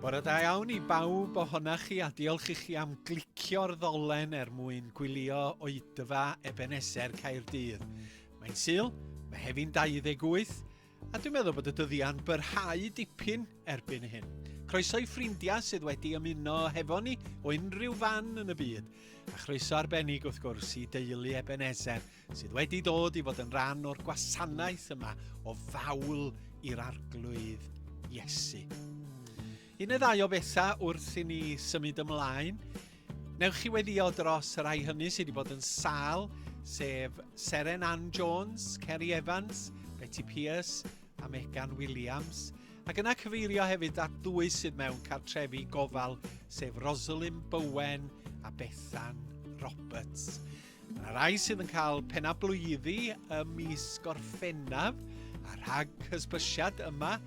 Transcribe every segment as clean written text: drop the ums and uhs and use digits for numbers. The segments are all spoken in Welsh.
Bore da iawn i bawb ohonach chi a diolch i chi am glicio'r ddolen er mwyn gwylio oedfa Ebenezer Caerdydd. Mae'n Sul, Mehefin 28, a dwi'n meddwl bod y dyddiau'n byrhau dipyn erbyn hyn. Croeso i ffrindiau sydd wedi ymuno hefo ni o unrhyw fan yn y byd, a chroeso arbennig wrth gwrs i deulu Ebenezer sydd wedi dod i fod yn rhan o'r gwasanaeth yma o fawl i'r Arglwydd Iesu. Un neu ddau o bethau wrth i ni symud ymlaen. Newch chi weddio dros y rhai hynny sydd wedi bod yn sâl, sef Seren Ann Jones, Kerry Evans, Betty Pierce a Megan Williams. Ac yna cyfeirio hefyd at ddwy sydd mewn cartrefi gofal, sef Rosalind Bowen a Bethan Roberts. Mae yna rai sydd yn cael penablwyddi ym mis Gorffennaf a rhag hysbysiad yma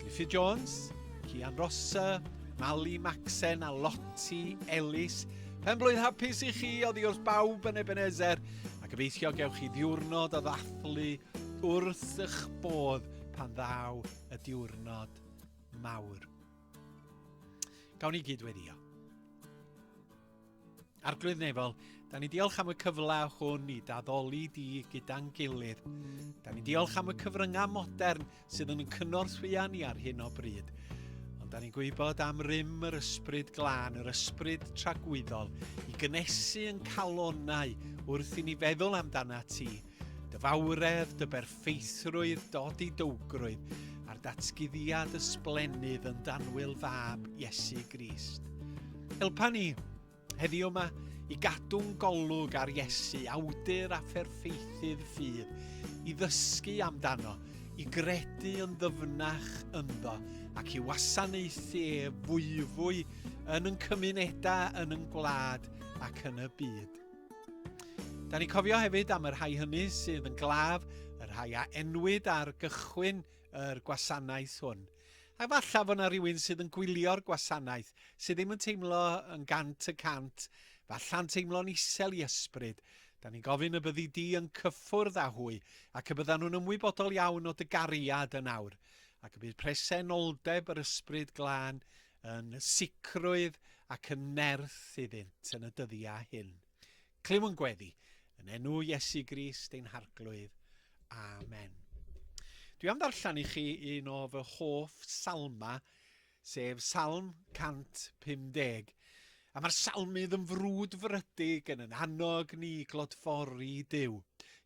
Griffith Jones, Cian Rosser, Mali Maxen a Lottie Ellis. Pen blwydd hapus i chi oddi wrth bawb yn Ebenezer a gobeithio gewch chi ddiwrnod o ddathlu wrth eich bodd pan ddaw y diwrnod mawr. Gawn ni gyd weddio. Arglwydd Nefol, da ni diolch am y cyfle hwn i daddoli di gyda'n gilydd. Da ni diolch am y cyfryngau modern sydd yn cynorthwyo ni ar hyn o bryd. Ond da ni'n gwybod am rym yr ysbryd glân, yr ysbryd tragwyddol, i gynnesu yn calonau wrth i ni feddwl amdana ti, dy fawredd, dy berffeithrwydd, dod i dowgrwydd, a'r datguddiad ysblennydd yn danwyl fab Iesu Grist. Helpa ni heddiw yma i gadw'n golwg ar Iesu, awdur a pherffeithydd ffydd, i ddysgu amdano, i gredu yn ddyfnach ynddo ac i wasanaethu e fwyfwy yn yn cymunedau, yn yn gwlad ac yn y byd. Da ni cofio hefyd am y rhai hynny sydd yn glaf, y rhai a enwyd ar gychwyn yr gwasanaeth hwn. A falle fod yna rhywun sydd yn gwylio'r gwasanaeth sydd ddim yn teimlo yn 100%, falla'n teimlo'n isel i ysbryd. Da ni'n gofyn y byddi di yn cyffwrdd â hwy ac y byddan nhw'n ymwybodol iawn o dy gariad yn awr, ac y bydd presenoldeb yr ysbryd glân yn sicrwydd ac yn nerth iddynt yn y dyddiau hyn. Clyw yn gweddi, yn enw Iesu Grist ein Harglwydd. Amen. Dwi am ddarllen i chi un o fy hoff salma, sef Salm 150. A mae'r salmydd yn frwdfrydig yn yn annog ni glodfori Duw.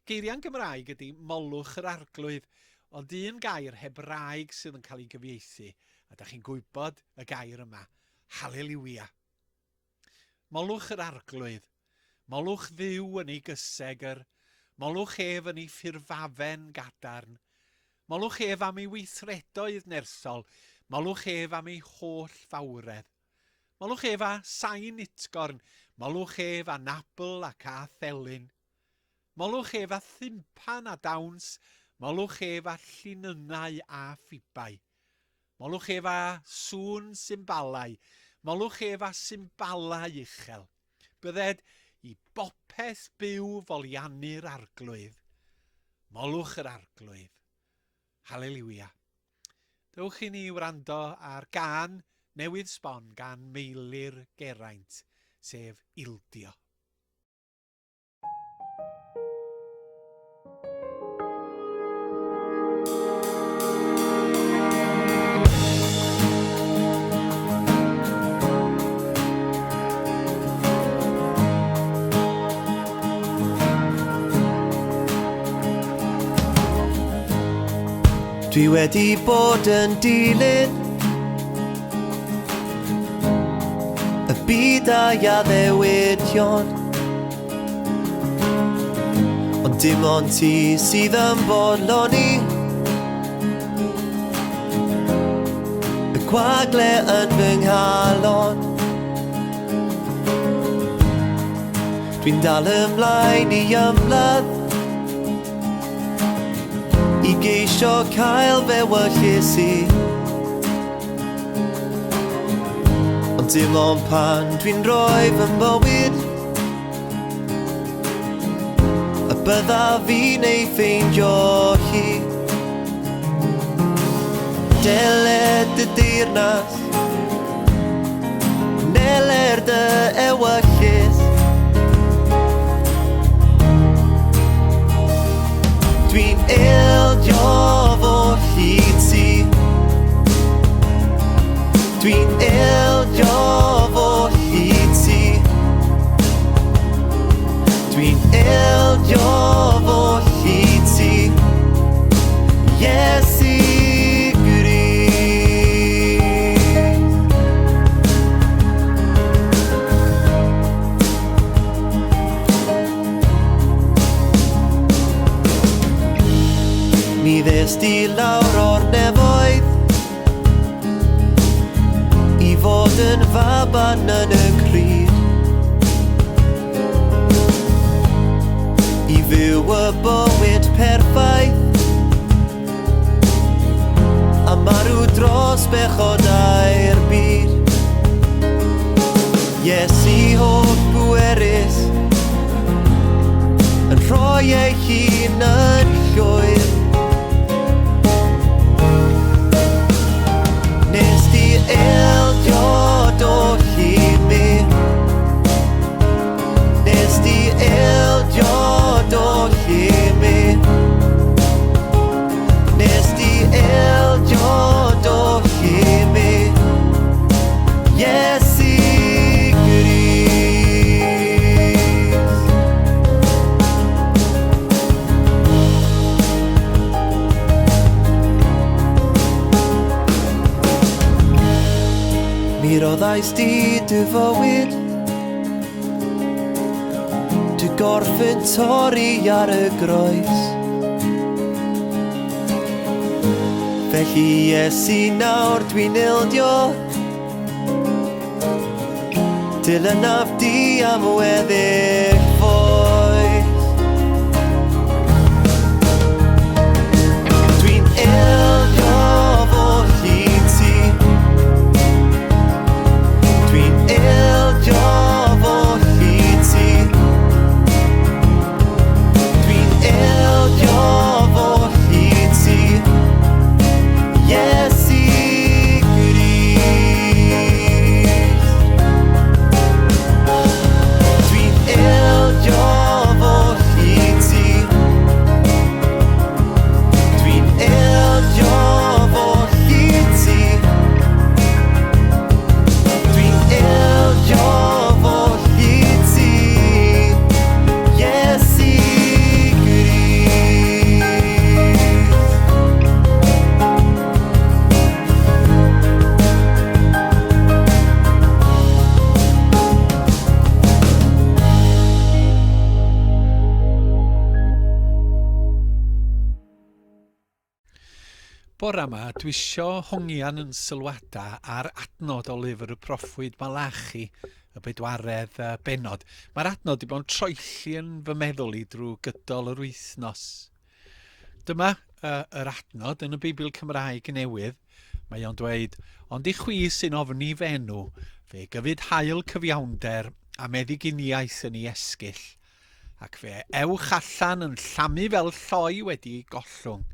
Geiriau'n Gymraeg ydy molwch yr arglwydd, ond un gair Hebraeg sydd yn cael ei gyfieithu, a da chi'n gwybod y gair yma, Haleliwia. Molwch yr Arglwydd. Molwch Dduw yn ei gysegr. Molwch ef yn ei ffurfafen gadarn. Molwch ef am ei weithredoedd nerthol. Molwch ef am ei holl fawredd. Molwch ef â sain utgorn. Molwch ef â nabl ac â thelyn. Molwch ef â thympan a dawns. Molwch ef â llinynnau a phibau. Molwch ef â sŵn symbalau, molwch ef â symbalau uchel. Bydded i bopeth byw foliannu'r Arglwydd. Molwch yr Arglwydd. Haleliwia. Dewch i ni wrando ar gân newydd sbon gan Meilir Geraint, sef Ildio. Dwi wedi bod yn dilyn Y byd a'i addewidion Ond dim ond ti sydd yn bodloni Y gwagle yn fy nghalon Dwi'n dal ymlaen i ymladd I geisio cael fe wyllys i Ond dim ond pan dwi'n rhoi fy mywyd Y byddaf fi'n ei ffeindio hi Deled y deyrnas. Gweler dy ewyllys. Dwi'n ildio fo i ti. Dwi'n ildio fo i ti. Dwi'n ildio fo i ti. Iesu Grist. Mi ddes di lawr o'r nefoedd i fod yn faban yn y cryd, i fyw y bywyd perffaith a marw dros bechodau'r byd. Iesu holl bwerus yn rhoi ei hun yn llwyr. Nes di ildio d'oll i mi. Nes di ildio d'oll i mi. Nes di ildio d'oll i mi. Iesu Grist. Mi roddais di dy fywyd, dy gorff yn torri ar y groes. Felly Iesu nawr dwi'n ildio, dilynaf di am weddill foes. Dwi'n ildio fo i ti. Dwi'n ildio fo i ti. Dwi'n ildio fo i ti. Iesu Grist. Dwi'n ildio fo i ti. Dwi'n ildio fo i ti. Dwi'n ildio fo i ti. Iesu Grist. Bora yma, dwi isio hongian yn sylwada ar adnod o lyfr y proffwyd Malachi, y bedwaredd bennod. Mae'r adnod wedi bod yn troelli yn fy meddwl i drwy gydol yr wythnos. Dyma yr adnod yn y Beibl Cymraeg Newydd. Mae o'n dweud, ond i chwi sy'n ofni f'enw, fe gyfyd haul cyfiawnder a meddyginiaeth yn ei esgyll, ac fe ewch allan yn llamu fel lloi wedi gollwng.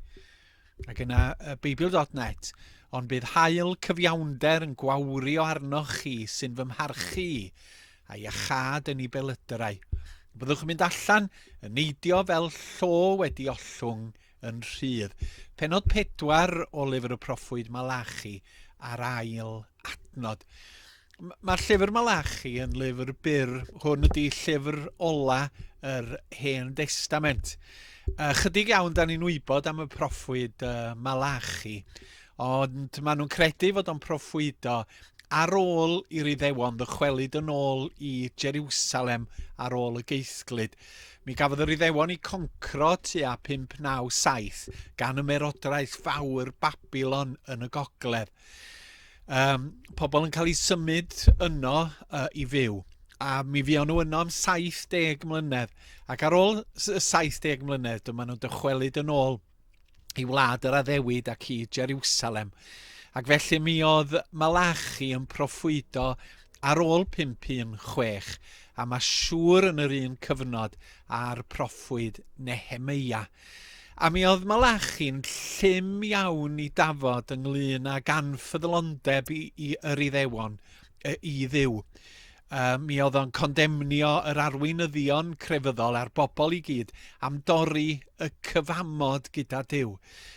Ac yna Beibl.net, ond bydd haul cyfiawnder yn gwawrio arnoch chi sy'n fy mharchu i, a iachâd yn ei belydrau. Byddwch yn mynd allan yn neidio fel llo wedi ollwng yn rhydd. Pennod 4 o lyfr y proffwyd Malachi a'r ail adnod. Mae'r llyfr Malachi yn lyfr byr. Hwn ydy llyfr ola yr Hen Destament. Chydig iawn da ni'n wybod am y proffwyd Malachi, ond maen nhw'n credu fod o'n proffwydo ar ôl i'r Iddewon ddychwelyd yn ôl i Jerusalem ar ôl y geithglyd. Mi gafodd yr Iddewon eu concro tua 597 gan ymerodraeth fawr Babilon yn y gogledd. Pobl yn cael eu symud yno i fyw. A mi fuon nhw yno am 70 mlynedd. Ac ar ôl 70 mlynedd, dyma nhw'n dychwelyd yn ôl i wlad yr addewid ac i Jerusalem. Ac felly mi oedd Malachi yn proffwydo ar ôl 516, a mae siŵr yn yr un cyfnod â'r proffwyd Nehemeia. A mi oedd Malachi'n llym iawn i dafod ynglyn ag anffyddlondeb i yr Iddewon. i Dduw. Mi oedd o'n condemnio yr arweinyddion crefyddol a'r bobl i gyd am dorri y cyfamod gyda Duw.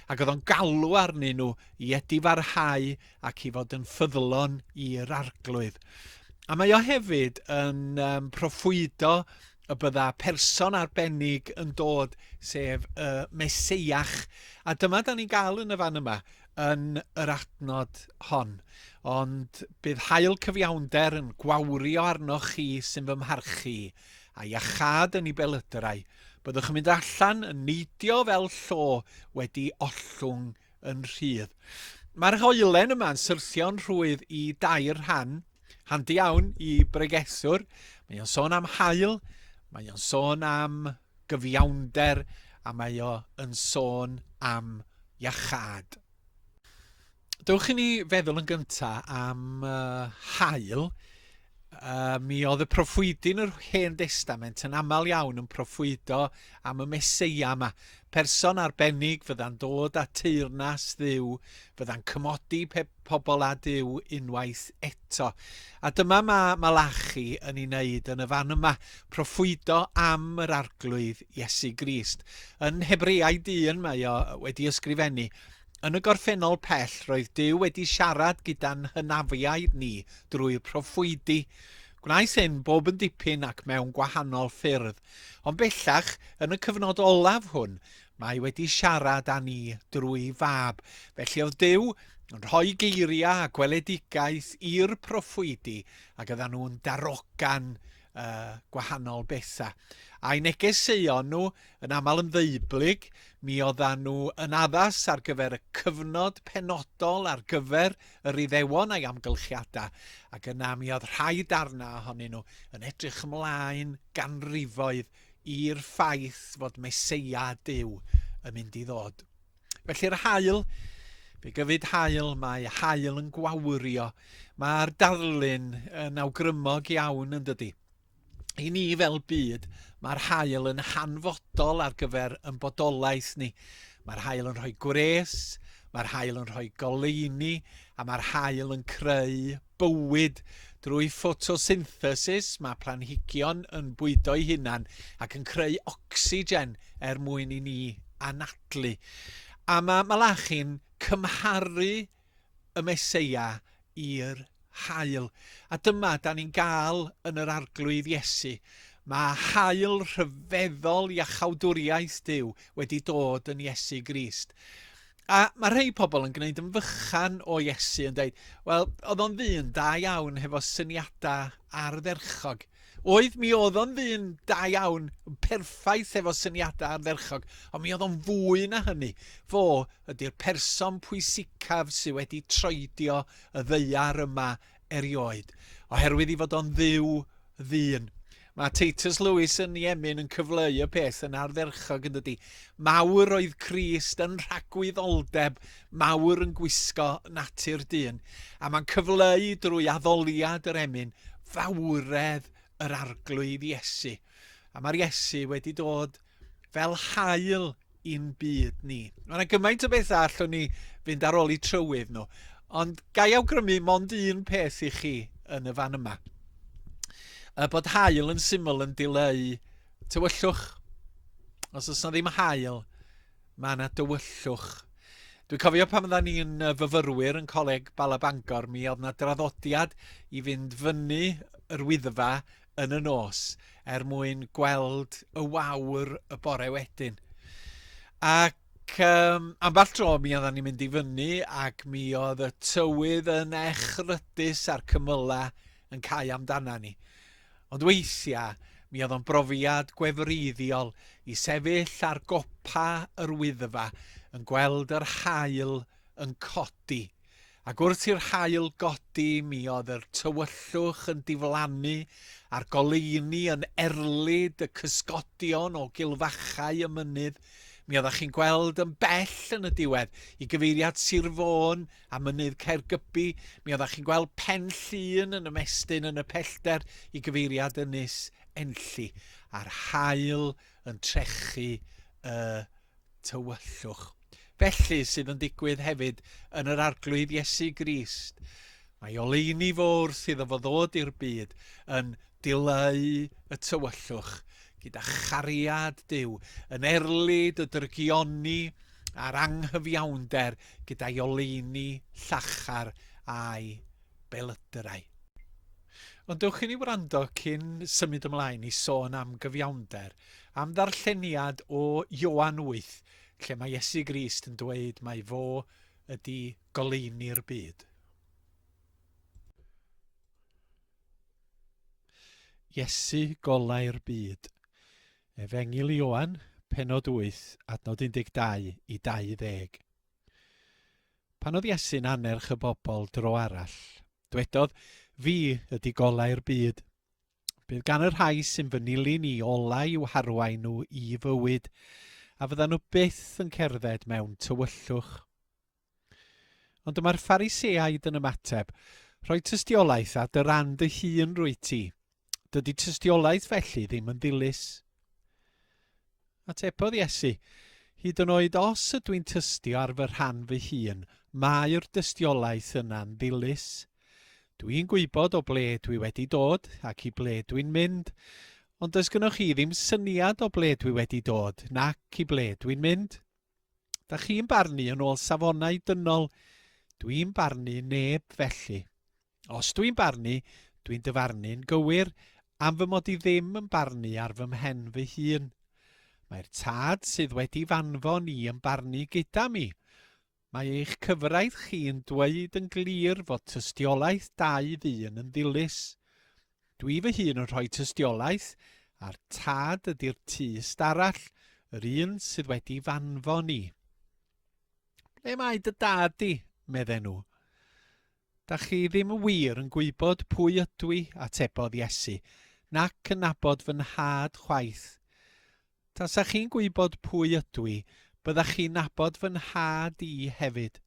Ac oedd o'n galw arnyn nhw i edifarhau ac i fod yn ffyddlon i'r arglwydd. A mae o hefyd yn um, proffwydo y bydda person arbennig yn dod, sef y Meseiach. A dyma da ni'n gael yn y fan yma, yn yr adnod hon. Ond bydd haul cyfiawnder yn gwawrio arnoch chi sy'n fy mharchu i, a iachâd yn ei belydrau. Byddwch yn mynd allan yn neidio fel llo wedi ollwng yn rhydd. Mae'r hoelen yma'n syrthio'n rhwydd i dair rhan, handi iawn i bregethwr. Mae o'n sôn am haul, mae o'n sôn am gyfiawnder, a mae o yn sôn am iachâd. Dewch i ni feddwl yn gyntaf am uh, haul. Uh, mi oedd y proffwydyn yr Hen Destament yn aml iawn yn proffwydo am y Meseia yma. Person arbennig fydda'n dod â teyrnas Dduw, fydda'n cymodi pe pobl â Duw unwaith eto. A dyma mae Malachi yn ei wneud yn y fan yma, proffwydo am yr Arglwydd Iesu Grist. Yn Hebreaid 1 mae o wedi ysgrifennu, Yn y gorffennol pell roedd Duw wedi siarad gyda'n hynafiaid ni drwy'r proffwydi. Gwnaeth hyn bob yn dipyn ac mewn gwahanol ffyrdd. Ond bellach, yn y cyfnod olaf hwn, mae wedi siarad â ni drwy Fab. Felly oedd Duw yn rhoi geiriau a gweledigaeth i'r proffwydi ac oeddan nhw'n darogan uh, gwahanol bethau. A'i negeseuon nhw yn aml yn ddeublyg, mi oeddan nhw yn addas ar gyfer y cyfnod penodol ar gyfer yr Iddewon a'i amgylchiadau, ac yna mi oedd rhai darnau ohonyn nhw yn edrych ymlaen ganrifoedd i'r ffaith fod Meseia Duw yn mynd i ddod. Felly'r haul, fe gyfyd haul, mae haul yn gwawrio. Mae'r darlun yn awgrymog iawn yn dydy. I ni fel byd, mae'r haul yn hanfodol ar gyfer yn bodolaeth ni. Mae'r haul yn rhoi gwres, mae'r haul yn rhoi goleuni, a mae'r haul yn creu bywyd. Drwy ffotosynthesis, mae planhigion yn bwydo'i hunan ac yn creu ocsigen er mwyn i ni anadlu. A mae Malachi'n cymharu y Meseia i'r haul. A dyma da ni'n gael yn yr Arglwydd Iesu. Mae haul rhyfeddol iachawdwriaeth Duw wedi dod yn Iesu Grist. A mae rhai pobl yn gwneud yn fychan o Iesu yn dweud, wel, oedd o'n ddyn da iawn hefo syniadau ardderchog. Oedd, mi oedd o'n ddyn da iawn, perffaith efo syniadau ardderchog, ond mi oedd o'n fwy na hynny. Fo ydy'r person pwysicaf sydd wedi troedio y ddaear yma erioed, oherwydd i fod o'n dduw ddyn. Mae Titus Lewis yn ei emyn yn cyfleu y peth yn ardderchog yn dydy. Mawr oedd Crist yn rhagwyddoldeb, mawr yn gwisgo natur dyn. A mae'n cyfleu drwy addoliad yr emyn fawredd yr arglwydd Iesu. A mae'r Iesu wedi dod fel haul i'n byd ni. Mae yna gymaint o bethau allwn ni fynd ar ôl i trywydd nhw, ond ga i awgrymu mond un peth i chi yn y fan yma. Y bod haul yn syml yn dileu tywyllwch. Os oes yna ddim haul, mae yna dywyllwch. Dwi'n cofio pan fydda ni'n fyfyrwyr yn Coleg Bala Bangor, mi oedd yna draddodiad i fynd fyny yr Wyddfa yn y nos er mwyn gweld y wawr y bore wedyn. Ac um, ambell tro mi oedden ni'n mynd i fyny ac mi oedd y tywydd yn echrydus a'r cymylau yn cau amdana ni. Ond weithiau, mi oedd o'n brofiad gwefreiddiol i sefyll ar gopa yr Wyddfa yn gweld yr haul yn codi. Ac wrth i'r haul godi, mi oedd yr tywyllwch yn diflannu, a'r goleuni yn erlid y cysgodion o gilfachau y mynydd. Mi oeddech chi'n gweld yn bell yn y diwedd, i gyfeiriad Sir Fôn a mynydd Caergybi, mi oeddech chi'n gweld Pen Llŷn yn ymestyn yn y pellter i gyfeiriad Ynys Enlli, a'r haul yn trechu y tywyllwch. Felly sydd yn digwydd hefyd yn yr Arglwydd Iesu Grist. Mae oleuni fo wrth iddo fo ddod i'r byd yn dileu y tywyllwch gyda chariad Duw, yn erlid y drygioni a'r anghyfiawnder gyda'i oleuni llachar a'i belydrau. Ond dewch i ni wrando cyn symud ymlaen i sôn am gyfiawnder, am ddarlleniad o Ioan 8, lle mae Iesu Grist yn dweud mai fo ydy goleuni'r byd. Iesu golau'r byd. Efengyl Ioan, penod 8, adnod 12 i 20. Pan oedd Iesu'n annerch y bobl dro arall, dwedodd, Fi ydy golau'r byd. Bydd gan y rhai sy'n fy nilyn i olau i'w harwain nhw i fywyd, a fyddan nhw byth yn cerdded mewn tywyllwch. Ond dyma'r Phariseaid yn ymateb, Rhoi tystiolaeth ar dy ran dy hun rwyt ti. Dydy tystiolaeth felly ddim yn ddilys. Atebodd Iesu, Hyd yn oed os ydw i'n tystio ar fy rhan fy hun, mae'r dystiolaeth yna'n ddilys. Dwi'n gwybod o ble dwi wedi dod ac i ble dwi'n mynd, ond does gynnoch chi ddim syniad o ble dwi wedi dod nac i ble dwi'n mynd. Da chi'n barnu yn ôl safonau dynol, dwi'n barnu neb felly. Os dwi'n barnu, dwi'n dyfarnu'n gywir, am fy mod i ddim yn barnu ar fy mhen fy hun. Mae'r Tad sydd wedi f'anfon i yn barnu gyda mi. Mae eich cyfraith chi'n dweud yn glir fod tystiolaeth dau ddyn yn ddilys. Dwi fy hun yn rhoi tystiolaeth, a'r Tad ydy'r tyst arall, yr un sydd wedi f'anfon i. Ble mae dy dad di? medden nhw. Da chi ddim wir yn gwybod pwy ydw i, atebodd Iesu, nac yn nabod fy nhad chwaith. Tasa chi'n gwybod pwy ydw i, byddach chi'n nabod fy nhad i hefyd.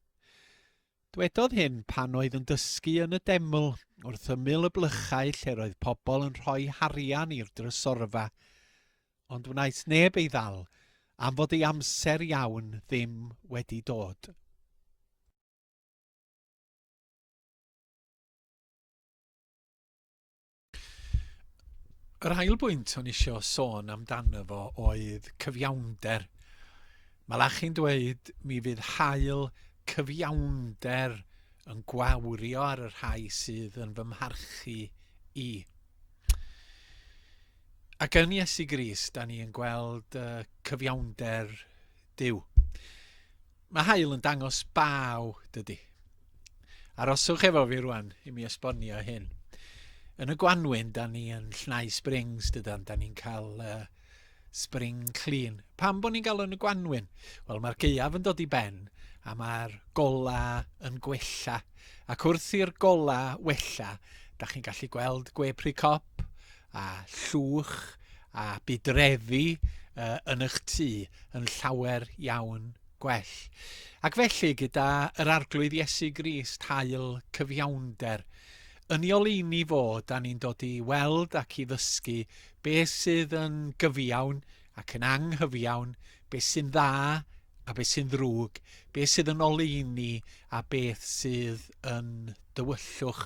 Dwedodd hyn pan oedd yn dysgu yn y deml, wrth ymyl y blychau lle'r oedd pobl yn rhoi harian i'r drysorfa. Ond wnaeth neb ei ddal, am fod ei amser iawn ddim wedi dod. Yr ail bwynt o'n isio sôn amdano fo oedd cyfiawnder. Malachi'n dweud mi fydd hael cyfiawnder yn gwawrio ar y rhai sydd yn fy mharchu i. Ac yn Iesu Grist, da ni yn gweld cyfiawnder Duw. Mae haul yn dangos baw, dydy. Aroswch efo fi rwan i mi esbonio hyn. Yn y gwanwyn, da ni yn llnau springs, dydan, da ni'n cael spring clean. Pam bod ni'n gael yn y gwanwyn? Wel, mae'r gaeaf yn dod i ben a mae'r gola yn gwella. Ac wrth i'r gola wella, da chi'n gallu gweld gwe pry cop a llwch a budreddi yn eich tŷ yn llawer iawn gwell. Ac felly, gyda yr Arglwydd Iesu Grist, hael cyfiawnder, yn ei oleuni fo, da ni'n dod i weld ac i ddysgu beth sydd yn gyfiawn ac yn anghyfiawn, beth sy'n dda a beth sy'n ddrwg, beth sydd yn oleuni a beth sydd yn dywyllwch.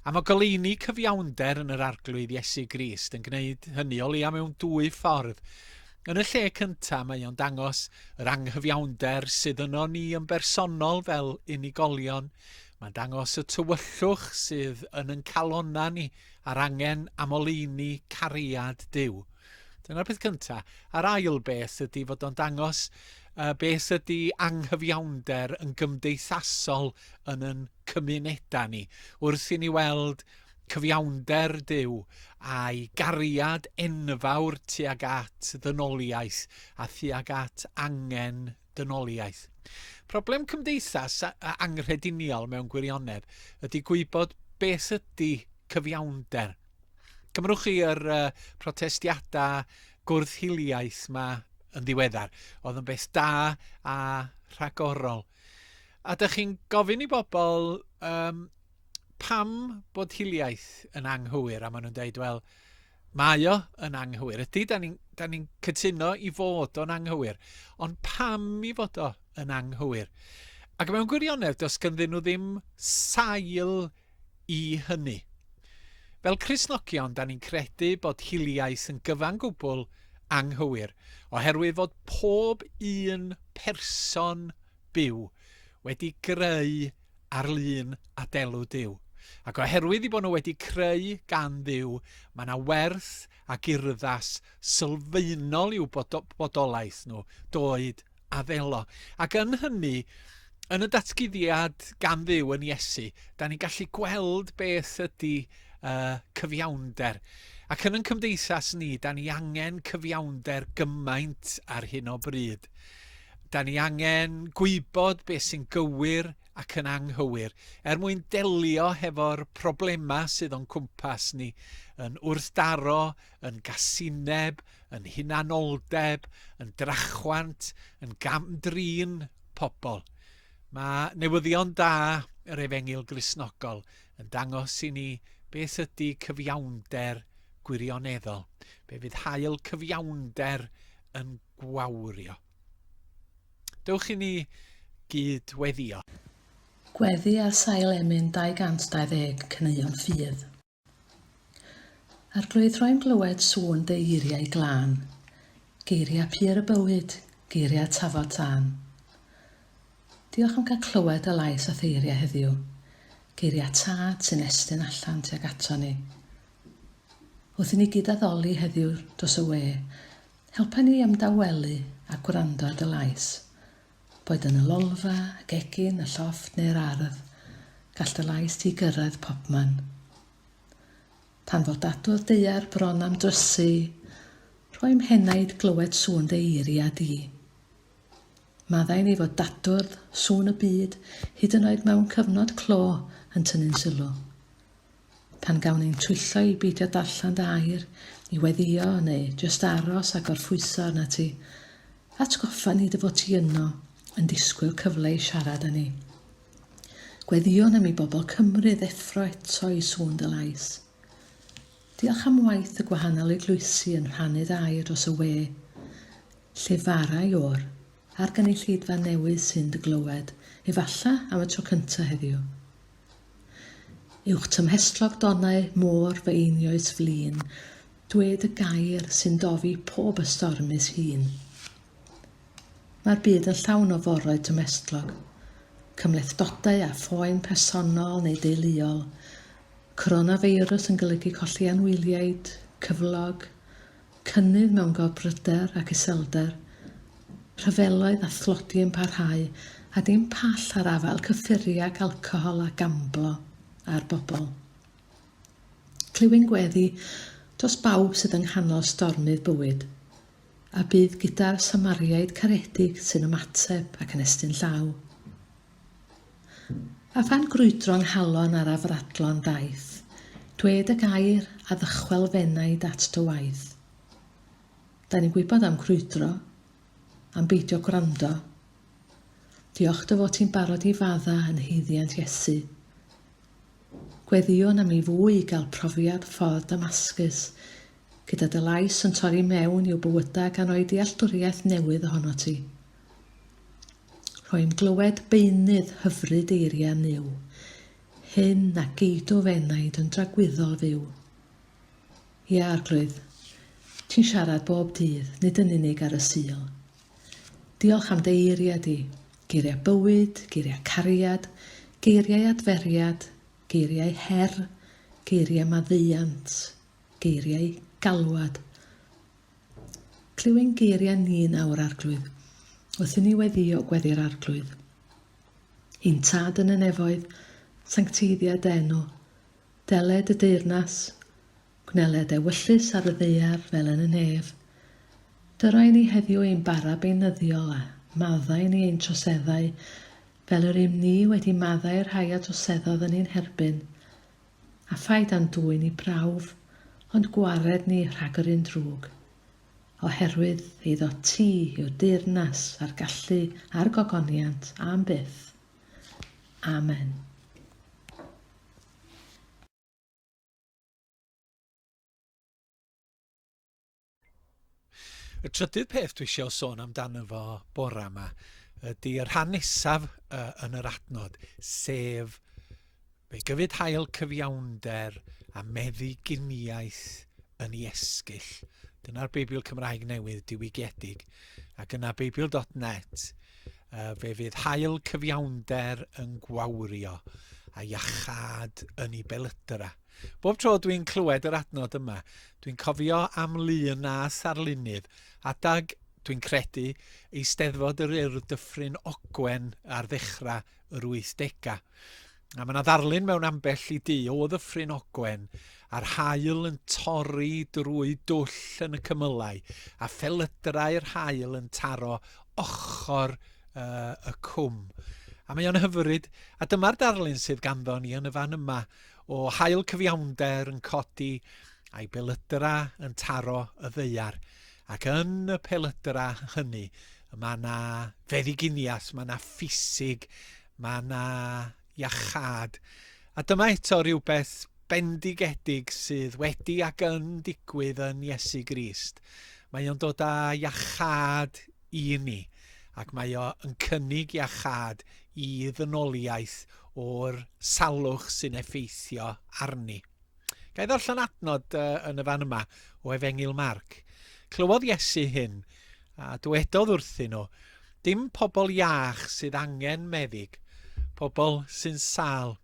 A mae goleuni cyfiawnder yn yr Arglwydd Iesu Grist yn gwneud hynny o leia mewn dwy ffordd. Yn y lle cyntaf, mae o'n dangos yr anghyfiawnder sydd yno ni yn bersonol fel unigolion. Mae'n dangos y tywyllwch sydd yn yn calonnau ni a'r angen am oleuni cariad Duw. Dyna'r peth cyntaf. A'r ail beth ydy fod o'n dangos beth ydy anghyfiawnder yn gymdeithasol yn yn cymunedau ni. Wrth i ni weld cyfiawnder Duw a'i gariad enfawr tuag at ddynoliaeth a thuag at angen dynoliaeth. Problem cymdeithas anghrediniol mewn gwirionedd ydy gwybod beth ydy cyfiawnder. Cymrwch chi yr protestiadau gwrth-hiliaeth ma yn ddiweddar. Oedd yn beth da a rhagorol. A dych chi'n gofyn i bobl um, pam bod hiliaeth yn anghywir, a maen nhw'n dweud, wel, mae o yn anghywir. Ydy, da ni'n ni cytuno i fod o'n anghywir, ond pam i fod o yn anghywir? Ac mewn gwirionedd, does ganddyn nhw ddim sail i hynny. Fel Cristnogion, da ni'n credu bod hiliaeth yn gyfan gwbl anghywir, oherwydd fod pob un person byw wedi greu ar lun a delw Duw. Ac oherwydd i bod nhw wedi creu gan Dduw, mae yna werth ac urddas sylfaenol i'w bodolaeth nhw, doed a ddelo. Ac yn hynny, yn y datguddiad gan Dduw yn Iesu, da ni'n gallu gweld beth ydy cyfiawnder. Ac yn yn cymdeithas ni, da ni angen cyfiawnder gymaint ar hyn o bryd. Da ni angen gwybod beth sy'n gywir ac yn anghywir, er mwyn delio hefo'r problemau sydd o'n cwmpas ni, yn wrthdaro, yn gasineb, yn hunanoldeb, yn drachwant, yn gam-drin pobl. Mae newyddion da yr Efengyl Gristnogol yn dangos i ni beth ydy cyfiawnder gwirioneddol, be fydd haul cyfiawnder yn gwawrio. Dewch i ni gyd weddio. Gweddi ar sail emyn 220 Caneuon Ffydd. Arglwydd rhoi'm glywed sŵn dy eiriau glân, Geiriau pur y bywyd, geiriau tafod tân. Diolch am cael clywed dy lais a'th eiriau heddiw, Geiriau tad sy'n estyn allan tuag ato ni. Wrth i ni gyd-addoli heddiw dros y we, helpa ni i ymdawelu a gwrando ar dy lais. Boed yn y lolfa, y gegin, y llofft neu'r ardd, gall dy lais di gyrraedd pobman. Pan fo dadwr daear bron am drysu, rho i'm henaid glywed sŵn dy eiriau di. Maddau ni fod dadwrdd, sŵn y byd, hyd yn oed mewn cyfnod clo, yn tynnu'n sylw. Pan gawn ein twyllo i beidio darllen dy air, i weddïo neu jyst aros a gorffwyso arnat ti, atgoffa ni dy fod ti yno, yn disgwyl cyfle i siarad â ni. Gweddïwn am i bobl Cymru ddeffro eto i sŵn dy lais. Diolch am waith y gwahanol eglwysi yn rhannu dy air dros y we. Llefarai o'r a'r gynulleidfa newydd sy'n dy glywed, efalla am y tro cynta heddiw. Uwch tymhestlog donnau môr fy einioes flin, Dwed y gair sy'n dofi pob ystormus hun. Mae'r byd yn llawn o foroedd tymhestlog, cymhlethdodau a phoen personol neu deuluol, coronafeirws yn golygu colli anwyliaid, cyflog, Cynnydd mewn gorbryder ac iselder, rhyfeloedd a thlodi yn parhau a dim pall ar afael cyffuriau ac alcohol a gamblo ar bobl. Clywyn gweddi dros bawb sydd yng nghanol stormydd bywyd, a bydd gyda'r Samariaid caredig sy'n ymateb ac yn estyn llaw. A phan grwydro 'nghalon ar afradlon daith, Dwed y gair a ddychwel f'enaid at dy waith. Da ni'n gwybod am crwydro, am beidio gwrando. Diolch dy fod ti'n barod i fadda yn haeddiant Iesu. Gweddïwn am i fwy gael profiad ffordd Damascus, gyda dy lais yn torri mewn i'w bywydau gan roi dealltwriaeth newydd ohono ti. Rhoi'm glywed beunydd hyfryd eiriau Nuw, Hyn a geidw f'enaid yn dragwyddol fyw. Ia, Arglwydd, ti'n siarad bob dydd, nid yn unig ar y Sul. Diolch am dy eiriau di, geiriau bywyd, geiriau cariad, geiriau adferiad, geiriau her, geiriau maddeuant, geiriau galwad. Clyw ein geiriau ni nawr, Arglwydd, wrth i ni weddïo gweddi'r Arglwydd. Ein Tad yn y nefoedd, sancteiddia dy enw. Deled y deyrnas, gwneled ewyllys ar y ddaear fel yn y nef. Dyro i ni heddiw ein bara beunyddiol a maddau ni ein troseddau, fel yr ym ni wedi maddau i'r rhai a droseddodd yn ein herbyn. A phaid â'n dwyn i brawf, ond gwared ni rhag yr un drwg. Oherwydd eiddo ti yw'r deyrnas a'r gallu a'r gogoniant am byth. Amen. Y trydydd peth dwi eisiau sôn amdano fo bora yma ydy y rhan nesaf uh, yn yr adnod, sef Fe gyfyd hael cyfiawnder a meddyginiaeth yn ei esgyll. Dyna'r Beibl Cymraeg Newydd diwygiedig. Ac yna Beibl.net, fe fydd hael cyfiawnder yn gwawrio a iachâd yn ei belydrau. Bob tro dwi'n clywed yr adnod yma, dwi'n cofio am lun a tharlunydd adag, dwi'n credu, Eisteddfod yr Urdd Dyffryn Ogwen ar ddechrau yr wythdegau. A mae yna ddarlun mewn ambell i dŷ o Ddyffryn Ogwen, a'r haul yn torri drwy dwll yn y cymylau, a phelydrau'r haul yn taro ochr uh, y cwm. A mae o'n hyfryd, a dyma'r darlun sydd ganddo ni yn y fan yma, o haul cyfiawnder yn codi a'i belydrau yn taro y ddaear. Ac yn y pelydrau hynny, mae yna feddyginiaeth, mae yna ffisig, Mae 'na iachâd. A dyma eto rhywbeth bendigedig sydd wedi ac yn digwydd yn Iesu Grist. Mae o'n dod â iachâd i ni, ac mae o yn cynnig iachâd i ddynoliaeth o'r salwch sy'n effeithio arni. Ga i ddarllen adnod yn y fan yma o Efengyl Marc. Clywodd Iesu hyn, a dywedodd wrthyn nhw, Dim pobl iach sydd angen meddyg, pobl sy'n sâl.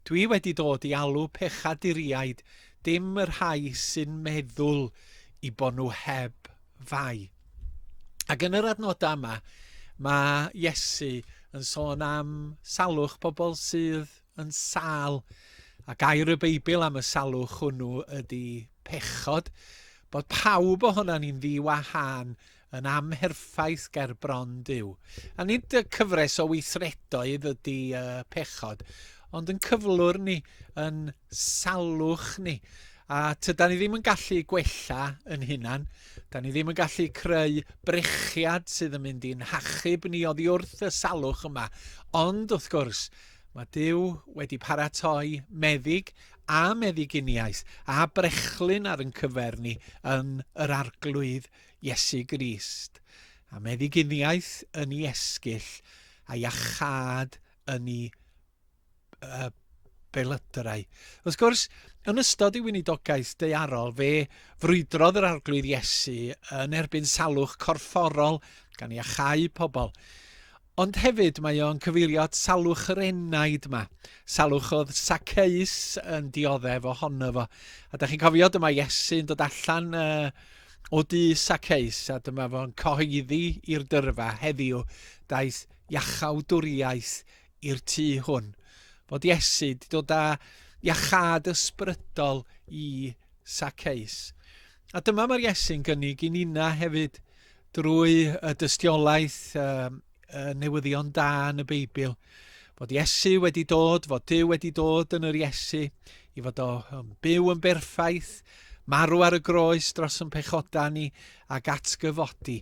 Dwi wedi dod i alw pechaduriaid, dim y rhai sy'n meddwl i bod nhw heb fai. Ac yn yr adnodau yma, mae Iesu yn sôn am salwch pobl sydd yn sâl. A gair y Beibl am y salwch hwnnw ydy pechod, bod pawb ohonan ni'n ddi-wahân yn amherffaith ger bron Duw. A nid y cyfres o weithredoedd ydy uh, pechod, ond yn cyflwr ni, yn salwch ni. A tydan ni ddim yn gallu gwella yn hunan, da ni ddim yn gallu creu brechiad sydd yn mynd i'n hachub ni oddi wrth y salwch yma. Ond wrth gwrs, Mae Duw wedi paratoi meddyg a meddyginiaeth a brechlyn ar yn cyfer ni yn yr Arglwydd Iesu Grist. A meddyginiaeth yn ei esgyll a iachâd yn ei uh, belydrau. Wrth gwrs, yn ystod ei weinidogaeth daearol, fe frwydrodd yr Arglwydd Iesu yn erbyn salwch corfforol gan iachau pobl. Ond hefyd mae o'n cyfeirio at salwch yr enaid 'ma. Salwch oedd Saceus yn dioddef ohono fo. A da chi'n cofio dyma Iesu'n dod allan uh, o dŷ Saceus a dyma fo'n cyhoeddi i'r dyrfa heddiw daeth iachawdwriaeth i'r tŷ hwn. Fod Iesu wedi dod â iachâd ysbrydol i Saceus. A dyma mae'r Iesu'n gynnig i nina hefyd drwy y dystiolaeth y newyddion da yn y Beibl, fod Iesu wedi dod, fod Duw wedi dod yn yr Iesu, i fod o yn byw yn berffaith, marw ar y groes dros yn pechodau ni ac atgyfodi.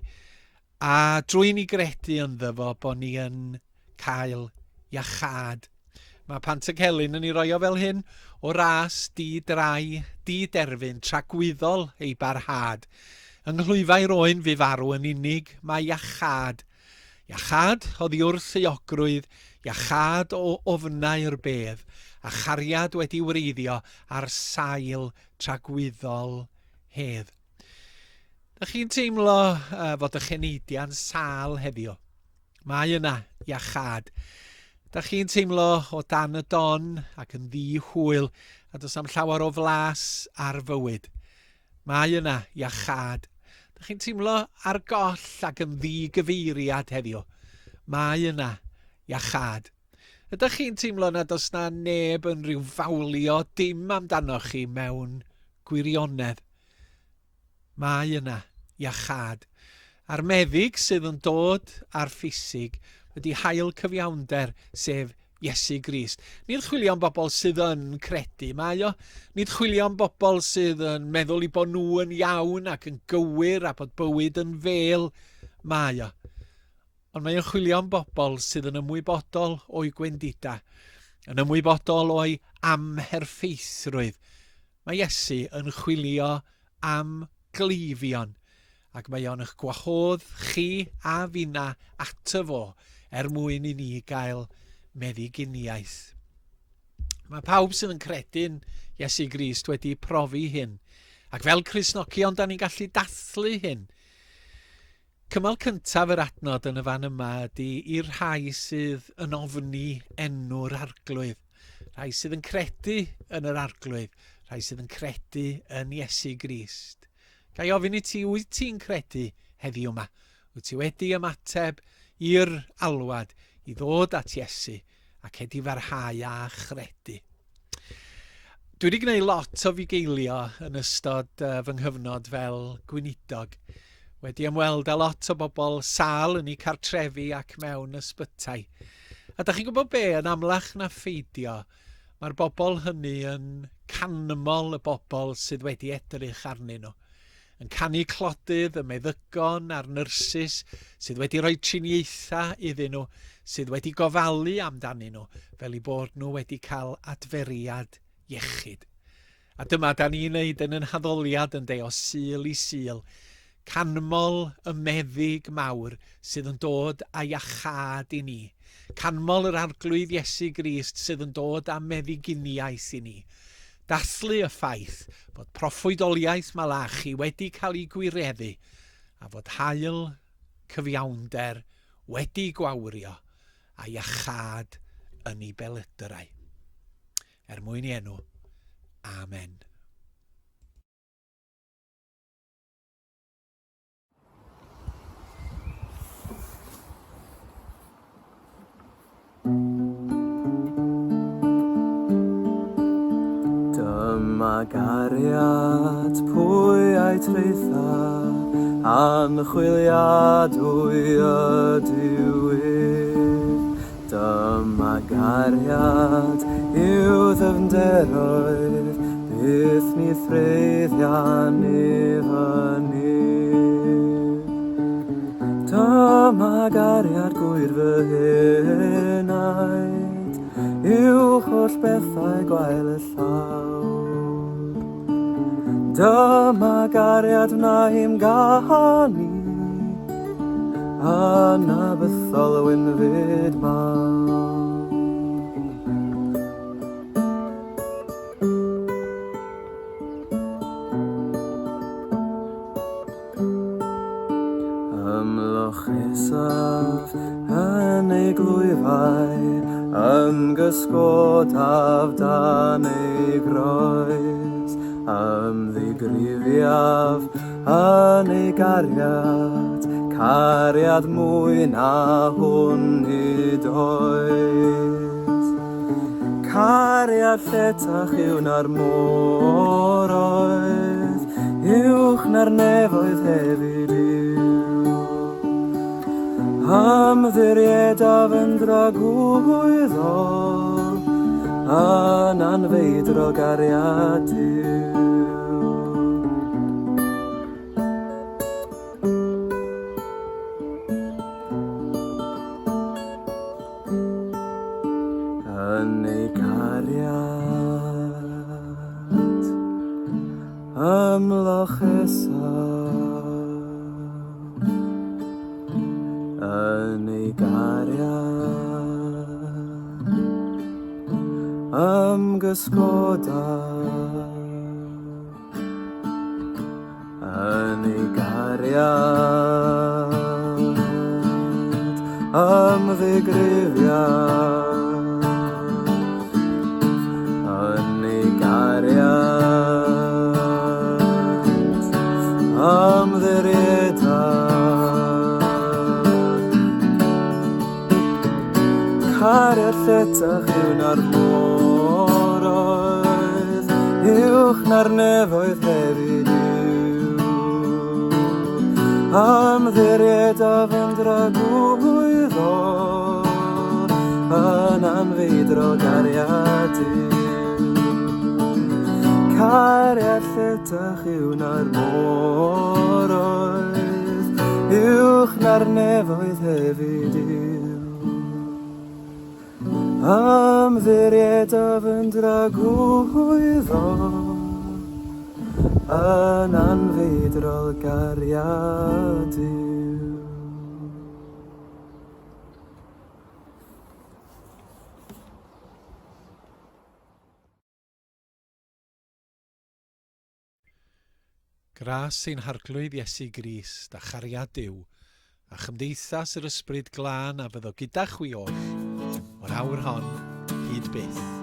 A drwy ni gredu ynddo fo bod ni yn cael iachâd. Mae Pantycelyn yn ei roi o fel hyn, o ras di-drai, di-derfyn, tragwyddol ei barhad. Yng nghlwyfau'r oen fu farw yn unig, mae iachâd. Iachâd oddi wrth euogrwydd, iachâd o ofnau'r bedd, a chariad wedi wreiddio ar sail tragwyddol hedd. Dych chi'n teimlo uh, fod eich eneidiau'n sâl heddiw? Mae yna iachâd. Da chi'n teimlo o dan y don ac yn ddi-hwyl a does am llawer o flas ar fywyd. Mae yna iachâd. Da chi'n teimlo ar goll ac yn ddi-gyfeiriad heddiw. Mae yna iachâd. Ydych chi'n teimlo nad oes na neb yn rhyw fawlio dim amdanoch chi mewn gwirionedd? Mae yna iachâd. A'r meddyg sydd yn dod â'r ffisig ydy hael cyfiawnder, sef Iesu Grist. Nid chwilio am bobl sydd yn credu, mae o. Nid chwilio am bobl sydd yn meddwl i bod nhw yn iawn ac yn gywir a bod bywyd yn fel, mae o. Ond mae o'n chwilio am bobl sydd yn ymwybodol o'i gwendidau, yn ymwybodol o'i amherffeithrwydd, Mae Iesu yn chwilio am gleifion, ac mae o'n eich gwahodd chi a finna ato fo er mwyn i ni gael meddyginiaeth. Mae pawb sydd yn credu'n Iesu Grist wedi profi hyn. Ac fel Cristnogion, da ni'n gallu dathlu hyn. Cymal cyntaf yr adnod yn y fan yma ydy i'r rhai sydd yn ofni enw'r arglwydd. Rhai sydd yn credu yn yr arglwydd, rhai sydd yn credu yn Iesu Grist. Ga i ofyn i ti, wyt ti'n credu heddiw yma? Wyt ti wedi ymateb i'r alwad i ddod at Iesu ac edifarhau a chredu? Dwi wedi gwneud lot o fugeilio yn ystod fy nghyfnod fel gweinidog. Wedi ymweld â lot o bobl sâl yn eu cartrefi ac mewn ysbytai. A da chi'n gwybod be, yn amlach na pheidio, mae'r bobl hynny yn canmol y bobl sydd wedi edrych arnyn nhw. Yn canu clodydd y meddygon a'r nyrsys sydd wedi rhoi triniaethau iddyn nhw, sydd wedi gofalu amdanyn nhw, fel eu bod nhw wedi cael adferiad iechyd. A dyma da ni'n neud yn yn haddoliad yn de o Sul i Sul, canmol y meddyg mawr sydd yn dod â iachâd i ni. Canmol yr Arglwydd Iesu Grist sydd yn dod â meddyginiaeth i ni. Dathlu y ffaith fod proffwydoliaeth Malachi wedi cael ei gwireddu a fod haul cyfiawnder wedi gwawrio a iachâd yn ei belydrau. Er mwyn ei enw. Amen. Dyma gariad pwy a'i traetha, anchwiliadwy ydyw ef. Dyma gariad i'w ddyfnderoedd, byth ni threiddian ef yn ef. Dyma gariad gwir fy henaid, uwch holl bethau gwael y llawr. Dyma gariad wna i'm ganu, yna bythol wynfyd mawr. Ymlochesaf yn ei glwyfau, ymgysgodaf dan ei groes, ymddigrifiaf yn ei gariad, cariad mwy na hwn nid oes. Cariad lletach yw na'r moroedd, uwch na'r nefoedd hefyd yw. Ymddiriedaf yn dragwyddol, yn anfeidrol gariad Duw. Yn ei cariad ymlochesaf Yn ei gariad ymgysgodaf Yn ei gariad ymddigrifiad Yn ei gariad ymddiriedaf Cariad lletach yw na'r moroedd, uwch na'r nefoedd hefyd yw. Ymddiriedaf yn dragwyddol, yn anfeidrol gariad yw. Cariad lletach yw na'r moroedd, uwch na'r nefoedd hefyd yw. Ymddiriedaf yn dragwyddol, yn anfeidrol gariad yw. Gras ein Harglwydd Iesu Grist a chariad Duw, a chymdeithas yr Ysbryd Glân a fyddo gyda chwi oll, o'r awr hon, hyd byth.